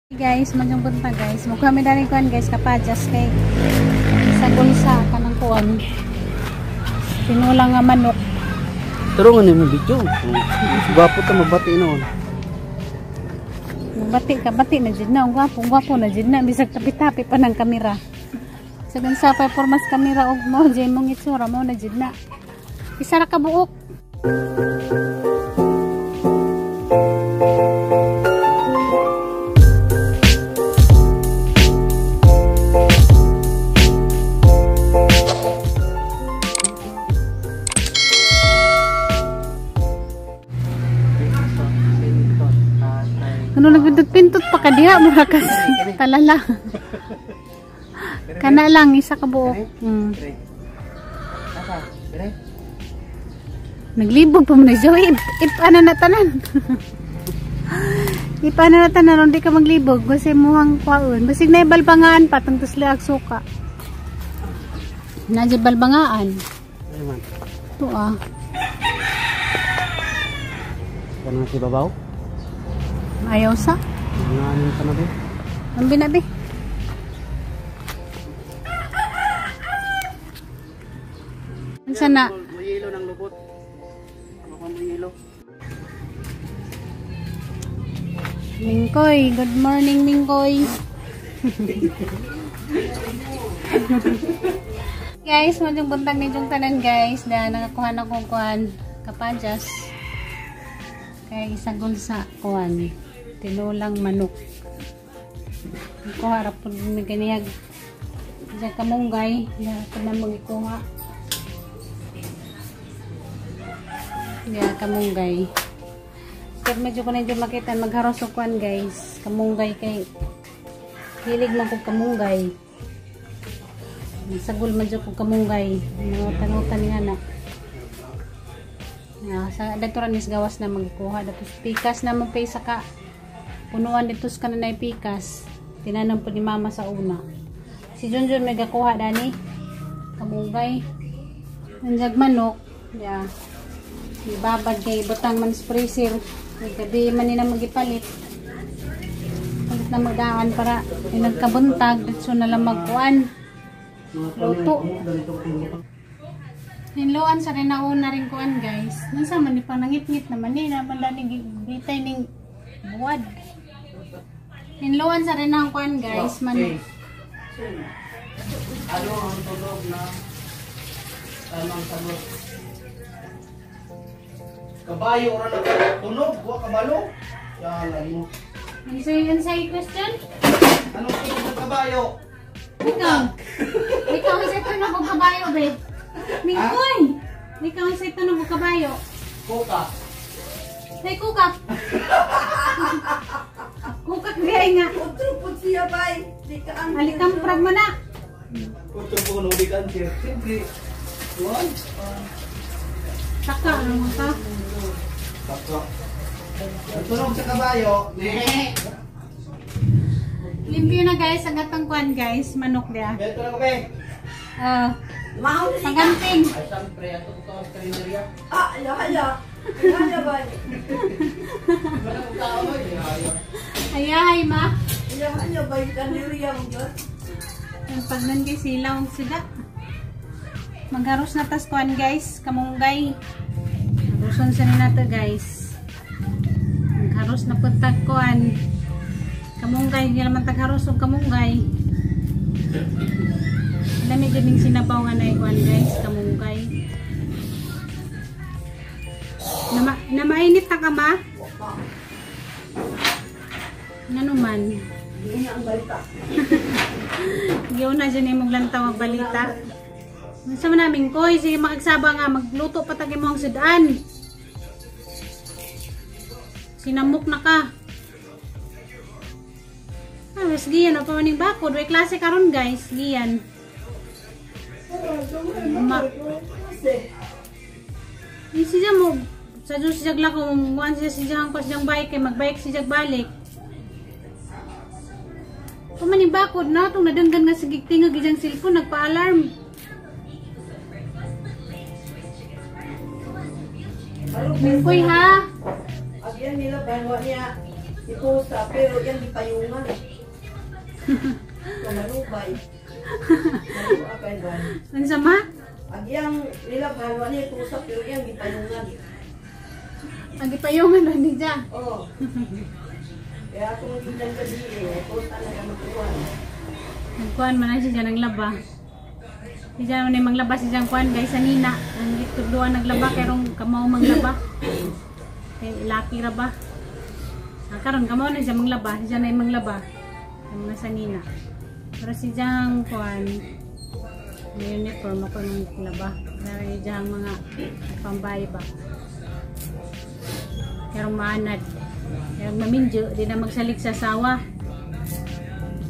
Guys, madyong punta guys. Mukha mi dali kuan guys kapajas kay sa gulsa kanang kuan. Tinulang nga manok. Turungan ni mo video. Gwapo ta magbati noon. Magbati ka, bati na jud na. Ang gwapo, gwapo na jud na bisag tapi-tapi pa ng kamera. Sa gansa pa formas kamera og mo jud mong itsura mo na jud na. Isa ra ka buok. Ano nagpindot-pindot pa ka diha mura kas talala. Kana lang isa ka buok. Naglibog pa man ni Joey. Ipana na tanan. Ipana na tanan hindi ka maglibog kasi muhang kwaon. Basig na ibalbangaan pa tang tusliag suka. Na balbangaan. Ito ah. Kanang si babaw? Ayaw sa. Ano ka na be? Ang binabi. Unsa na? Muyelo ng lubot. Muyelo. Mingkoy, good morning Mingkoy. Guys, madyong buntag ninyong tanan guys na nakakuha na kong kuan kapajas. Kaya isagol sa kuan tinulang manok. Kuha ra pud mi ganiyag sa kamunggay na kuno magikuha. Ya kamunggay. Pero medyo ko na hindi makita magharos og kuan guys. Kamunggay kay hilig man kog kamunggay. Sagol man jud kog kamunggay. Mga tanutan nga na. Ya, sa dagtoran is gawas na magkuha datos pikas na mo pay saka punuan dito sa kananay pikas. Tinanom po ni mama sa una. Si Junjun may gakuha dani kamunggay. Nanjag manok. Ya. Ibabad kay butang man sa freezer. Gabi man ni na magipalit. Palit na magdaan para yung nagkabuntag dito na lang magkuan. Luto. Hinloan sa rin nauna rin kuan guys. Nasa man ni pang nangit-ngit naman ni naman dani bitay ning buwad. Hinloan sa rin ang kuan guys man. Ano ang tulog na tamang sagot? Kabayo ora na tulog, wa kabalo. Yalan mo. Unsay question? Anong tulog ng kabayo? Ikaw. Ikaw unsay tunog og kabayo be? Mingkoy. Ikaw unsay tunog og kabayo? Kuka. Hey, kukak. Kukak diay nga. Otro po siya bay. Di ka ang Alikamprag mo na. Otro po no di cancer. Siyempre. One. Saka ano ka? Saka. Ang tunog sa kabayo. Ne. Limpyo na guys ang atong kuan guys, manok dia. Beto na kape. Pagamping. Ay siyempre ato to ang karinderya. Ah, hala hala. Hala bay. Wala kong tao ay. Ayahay ma. Hala hala bay karinderya mo gyud. Ang pagnan kay silaw ang sida. Magharos na tas kuan guys, kamunggay. Haroson sa ninato guys. Magharos na pud tag kuan. Kamunggay, hindi naman tagharos og kamunggay. Dami jud ning sinabaw nga nay kuan guys, kamunggay. Na mainit ta ka ma? Ngano man? Di na ang balita. Giuna dyan imong lantaw ang balita. Unsa man naming koy, sige makagsaba nga magluto pa tag imong sudan. Sinamok na ka. Ah, mas giyan pa maning bakod, way klase karon guys, giyan. Ma. Ni siya mo sa Diyos siya lang kung kuan siya siya ang siyang bike kay magbike siya balik. Pamaning bakod na itong nadanggan nga sa gigtingag ijang cellphone nagpa-alarm. Mingkoy ha. Agyan nila bay wa niya. Itusa, pero yan di payungan. Kamalubay. Maluakay ba? Unsa ma? Ag yang nilabhan, wala niya itusa, pero yan di payungan. Ang gipayungan na ni Ja. Oo. Kaya kung hindi lang gabi eh, itusa na ka magkuhan. Nagkuhan man na siya ng laba. Si Ja man ay manglaba si Jang kuan guys sanina. Ang gitudluan naglaba kay rong kamao manglaba. Kay laki ra ba? Ah, karon kamao na siya manglaba, si Ja na ay manglaba. Ang mga sanina. Pero si Jang kuan may uniform ako ng laba. Pero si Jang mga pambay ba. Pero maanad. Pero maminjo, di na magsalig sa sawa.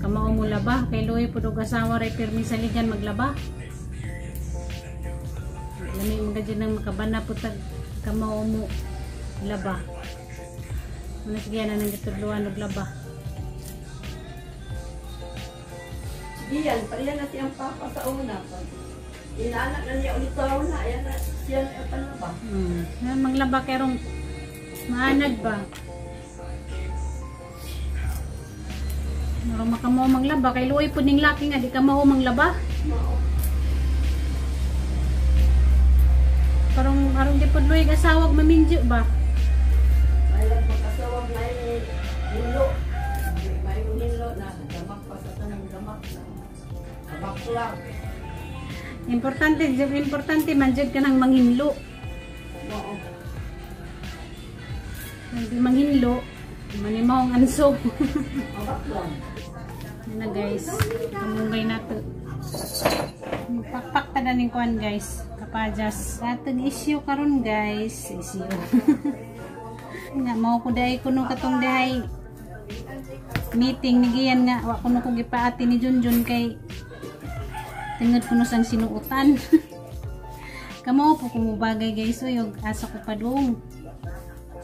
Kamao mo laba, kay luoy pud og asawa ray pirmi saligan maglaba. Lami mga dyan ang makabana po tag kamao mo laba. Muna sige na nang gitudluan og laba. Sige yan, pareha na siyang papa sa una. Pag inaanak na niya ulit sa una, ayan na siya na panlaba. Yan, maglaba kay rong maanad ba? Marong makamao manglaba kay luoy pud ning laki nga di ka mao manglaba. Mao. Parang arong di pud luoy asawag maminjo ba? Malag magkasawag na yung hinlo. May hinlo na, damak pa sa tanang damak na. Damak lang. Importante importante man jud ka nang manghinlo. Mao. Hindi manghinlo, manimaw ang anso. Damak lang. Yan na guys, kamunggay nato. Magpakpak ta na ning kuan guys, kapajas. Atong issue karon guys, issue. Nga mao ko dai kuno katong dahay meeting ni Gian nga wa kuno ko gipaati ni Junjun kay tingod kuno sang sinuotan. Kamo po kumubagay guys, oy og asa ko padung.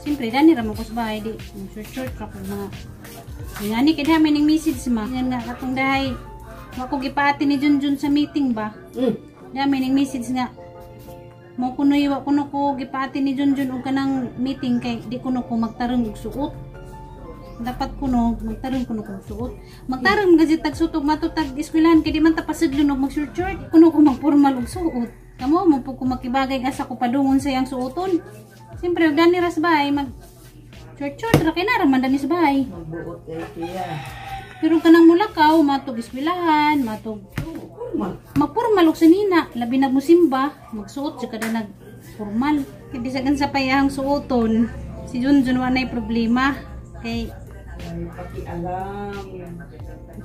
Siyempre dani ra mo ko sa bahay di short short ra ko mga ngani kay dami ning message ma. Yan nga katong dahay wa ko gipaati ni Junjun sa meeting ba. Dami ning message nga mo kuno wa kuno ko gipaati ni Junjun og kanang meeting kay di kuno ko magtarong og suot. Dapat kuno magtarong kuno ko og suot. Magtarong nga jud tag suot og matutag eskwelahan kay di man ta pasidlon og mag short short. Kuno ko magpormal og suot. Kamo mo po ko makibagay asa ko padungon sa iyang suoton. Siyempre og dani ras bahay mag short short ra kay nara man dani sa bahay. Magbuot kay siya. Pero kanang mulakaw matog eskwelahan, matog Formal. magpormal og sanina, labi na musimba, magsuot jud kada nag formal. Kay bisan sa payahang suoton, si Junjun wa nay problema kay Ay, pakialam.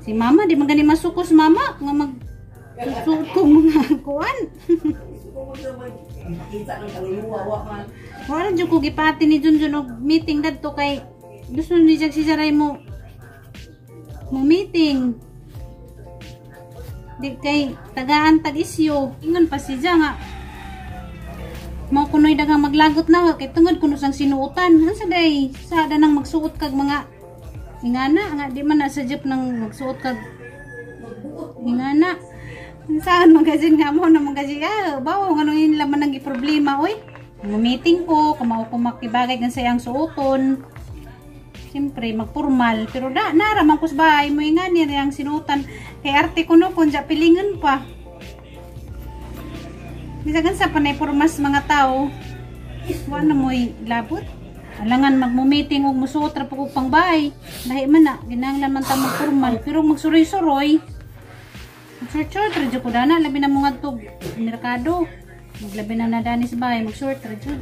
si mama di man gani masukos mama nga mag suot ko mga kuan. Makita ng kaluluwa, wa man. Wala jud ko gipati ni Junjun og meeting dadto kay gusto ni Jack si Saray mo mo meeting. Di kay tagaan tag isyu. Ingon pa si Ja nga mao kunoy daghang maglagot na kay tungod kuno sang sinuotan. Unsa day sa nang magsuot kag mga ingana nga di man na sa jeep nang magsuot kag Magbuot. ingana. Saan magazine nga mo na magazine ah, bawo nga nung laman nang problema oy. Meeting ko, kumao ko makibagay gan sa iyang suoton. Siyempre, magpormal. Pero da, nara man kus bahay mo nga ni ang sinuotan. Kay arte ko no, kung pilingan pa. Bisagan sa panay pormas mga tao. Wa na mo'y labot. Alangan magmo-meeting og musuot ra po kog pangbahay. Lahi man na, ginahanglan man ta magpormal. Pero magsuroy-suroy, mag-short-short ra jud ko dana, labi na mo ngadto merkado. Maglabi na na dani sa bahay, mag-short ra jud.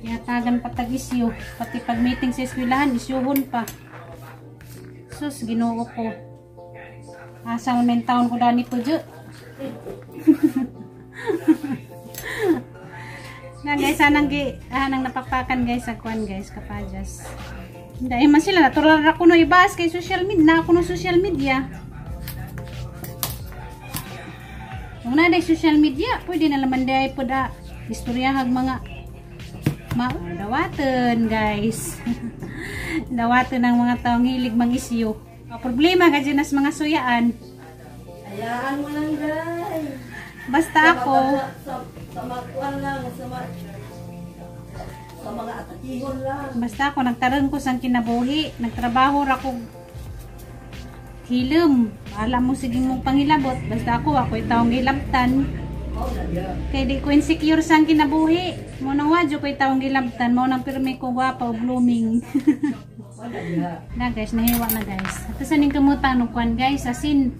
Ihatagan pa tag isyu, pati pag meeting sa eskwelahan, isyuhon pa. Sus, Ginoo ko. Asa man taon ko dani po jud. Na guys, anang gi anang napakpakan guys sa kuan guys, kapajas. Dahil man sila natural ra kuno ibas kay social media, na kuno social media. Kung na social media, pwede na laman dahil po da istoryahag mga dawaten guys. Dawaten ang mga taong hilig mang-isyu. Problema kasi nas mga suyaan. Hayaan mo lang guys. Basta ako sa makuan lang, sa Sa mga atakihon lang. Basta ako nagtarong ko sang kinabuhi, nagtrabaho ra ko hilom. Alam mo sige mong pangilabot, basta ako ako'y taong gilabtan. Mao na diya. Kay di ko insecure sang kinabuhi. Mo nang wadyo ko'y taong gilabtan, mo nang pirmi ko gwapa o blooming. Mao na diya. Na guys, nahiwa na guys. Ato sa ning kamutan og kwan guys, asin.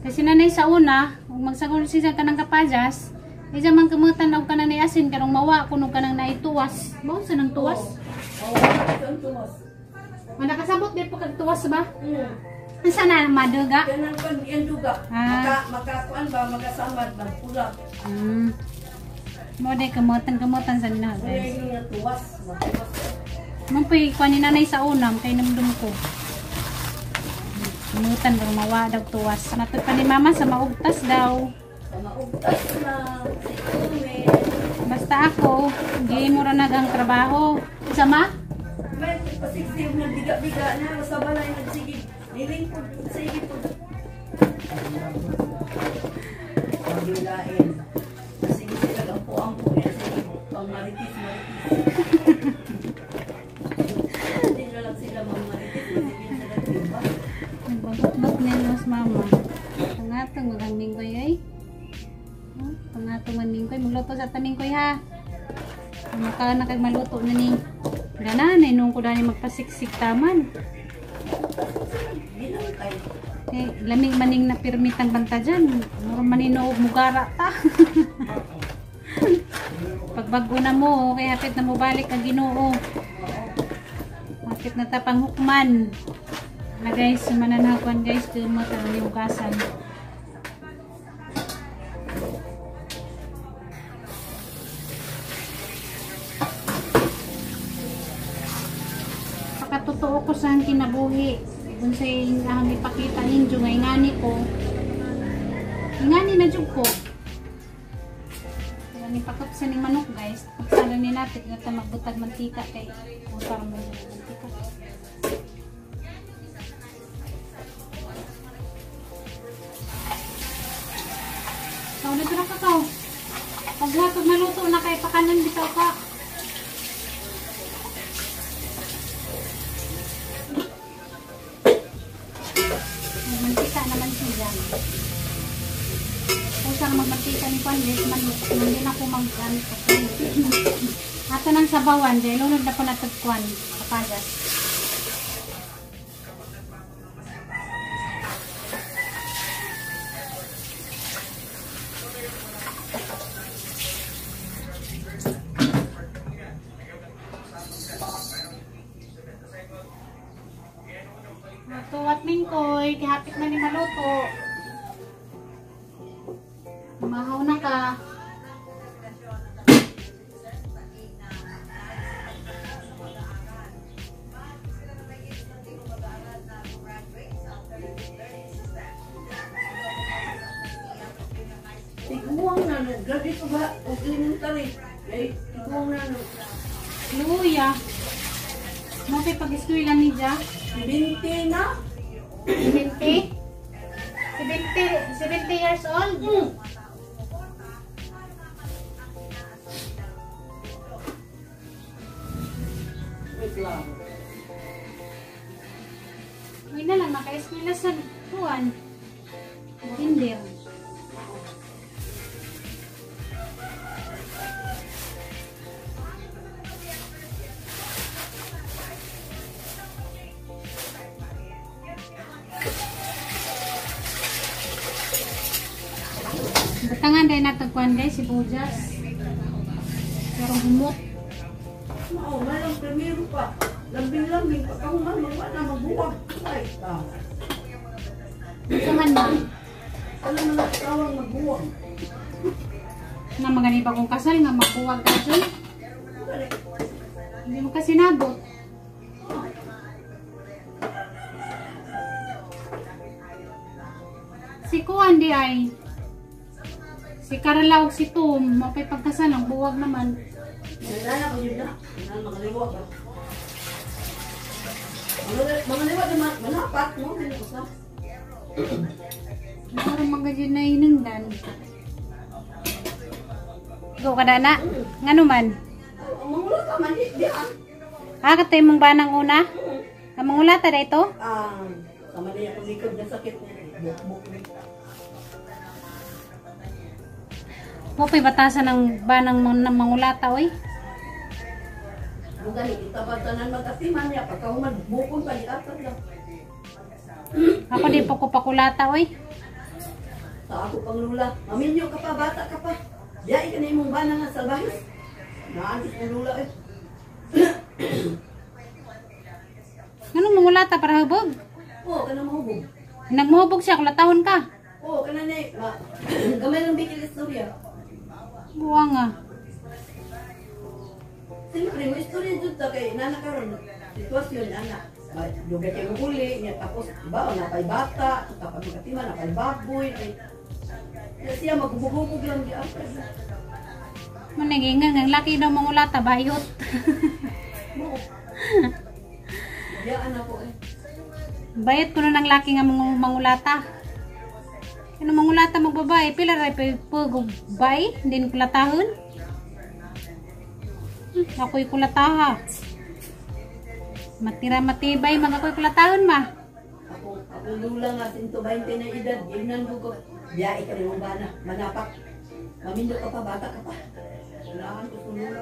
Kasi nanay sa una, ug magsagol siya kanang kapajas, isa man kamutan og kanang asin karong mawa kuno kanang naituwas. Mao sa nang tuwas? Oo, oh, tuwas. Wala kasabot di pa kag tuwas ba? Unsa na maduga? Kanang kan yan duga. Ah. Makakuan ba makasamad magpula. Mo day kamutan sa nina Wala guys. yung nga tuwas, matuwas. Mo pay kuan ni nanay sa unam kay namdum ko. Kamutan karong mawa daw tuwas. Nato pa ni mama sa maugtas daw. Sa maugtas na si Ume. Basta ako, hindi mo ra nagang trabaho. Sama? May pasigsig na biga-biga na sa balay nagsigig. Nilingkod, sige po. Paglain. Sige sila ampo-ampo yan. Sige, pang maritis, maritis. Hindi na lang sila mamaritis. Sige sila diba? Nagbagot-bot na mas mama. Pangatong magang minggoy ay. Pangatong man minggoy. Magluto sa taminggoy ha. Maka na kag maluto na ni. Gana na nung ko dani magpasiksik taman. Eh, lamig maning na pirmitang banta dyan. Mura manino mugara ta. Pagbago na mo, okay, hapit na mo balik ang Ginoo. Hapit na ta pang hukman. Na guys, mananagwan guys, doon mo tayo hugasan. Pakatotoo ko sa kinabuhi. Kung sa ang ipakita ninyo, nga ingani ko. Ingani na jud ko. Kaya ni pakot sa ning manok guys. Pagsala ni natin na ta magbutag mantika kay usar mo mantika. So, dito na ka to. Pag maluto na kay pakanan bitaw ka. Magmantika naman siya. Kung saan magmantika ni Juan, guys, manok. Hindi na ako mag-gamit sa kuno. Ato ng sabawan, dahil lunod na po natagkuan. Kapagas. Matuwat mingkoy, kihapit na ni maluto. Mahaw na ka. Tiguang na, nag-graduate ko ba? O elementary. Ay, tiguang na. Luya. Mo kay pag-eskwela ni Ja? 20 na. 70? 70 years old? Mm. Wait lang. Uy na lang, naka-eskwela sa kuwan. Kinder. Butangan din natagkuan guys, sibuyas. Pero humot. Oo, malang primero pa. Lambing-lambing, pagkahuman, mawa na magbuwag. Ay, tama. Ito man ma. Alam mo na tawang magbuwag. Na magani pa kong kasal nga magbuwag ka dyan. Hindi mo kasi nabot. Si Kuan di ay. Si Carla ug si Tom, mapay pagkasal ang buwag naman. Nalala ko yun na. Nalala makaliwa ka. Mga liwa naman, manapat mo, hindi ko sa. Mura mga dyan na inungdan. Go ka na. Ngano man? Ang mangulata man di di ah. Ah, katay mong banang una? Ang mangulata da ito? Ah, sama niya akong likod na sakit. Bukbuk ni. Mo pa'y batasan ng banang ng mangulata, oy. Mugani kita pa tanan magkasiman niya pagkahuman bukon pa di atag lang. Ako di po ko pakulata, oy. Sa ako pang lula. Maminyo ka pa, bata ka pa. Diyan ka na imong bana nga salbahis. Naantis ang lula eh. Anong mangulata para hubog? Oo, kana mahubog. Nagmuhubog siya, kulatahon ka. Oo, kana na eh. Gamay lang bikil istorya. Buwa nga. Siyempre, mo istorya dyan ta kay nana karon sitwasyon ana. Dugay kay uli niya tapos ba napay bata, tapos magkatima napay baboy, ay kaya siya maghubog-hubog lang di after. Managingan, ang laki daw mangulata, bayot. Mo. Diyaan ako eh. Bayot kuno ng laki nga mangulata. Ano mangulata magbabae, pila ray pa bay, din kulatahon. Ako'y kulataha. Matira matibay, mag ako'y kulatahon ma. Ako, akong lula nga 120 na edad, ginan ko ko. Biyae ka rin bana, manapak. Mamindo ka pa, bata ka pa. Unahan ko sa lula.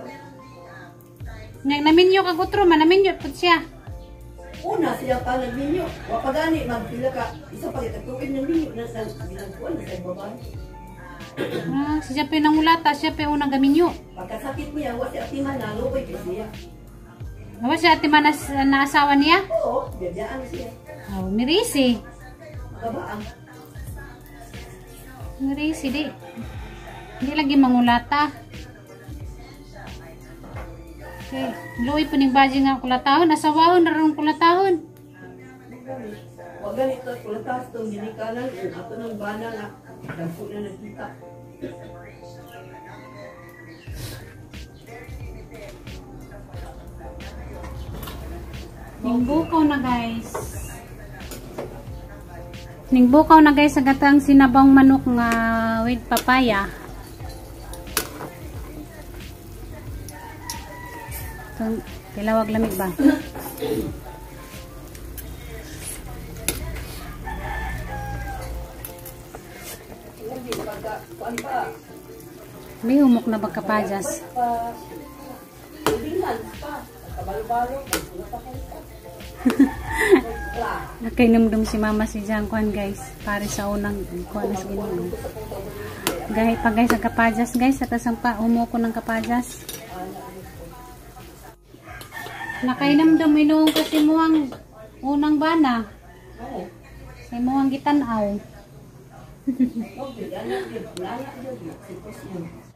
Nang naminyo kag utro, manaminyo pud siya. Una siya pa nagminyo. Wa pa gani magpila ka. Isa pa kita tuig ng minyo na sa ginagkuan na sa babae. Ah, siya pa yung nangulata, siya pa yung unang gaminyo. Pagkasakit niya, wa siya atiman na luoy kay siya. Awa siya ati man na asawa niya. Oo, biyabiyaan siya. Oh, mirisi. Magabaang. Mirisi di. Hindi lagi mangulata. Okay. Luoy po ning baji nga kulatahon, asawahon na ron kulatahon. Wa ganito kulatas tong ginikanan ug ato ng bana nga dagko na nagkita. Ning bukaw na, guys. Ning bukaw na, guys, sa gatang sinabang manok nga with papaya. Itong kilawag lamig ba? Hindi pagka kuan pa. May humok na pagkapajas. Pa. Tulingan pa. Kabalo-balo, pagkakal pa. Nakainumdum si mama si Jang kuan, guys. Pare sa unang kuan sa Ginoo. Gahit pa, guys, ang kapajas, guys. At ang pa umuko ng kapajas. Nakainumdum inuong kasi mo ang unang bana. Oo. Sa mo ang gitanaw. Okay, anak yun, nana yun, sitwasyon.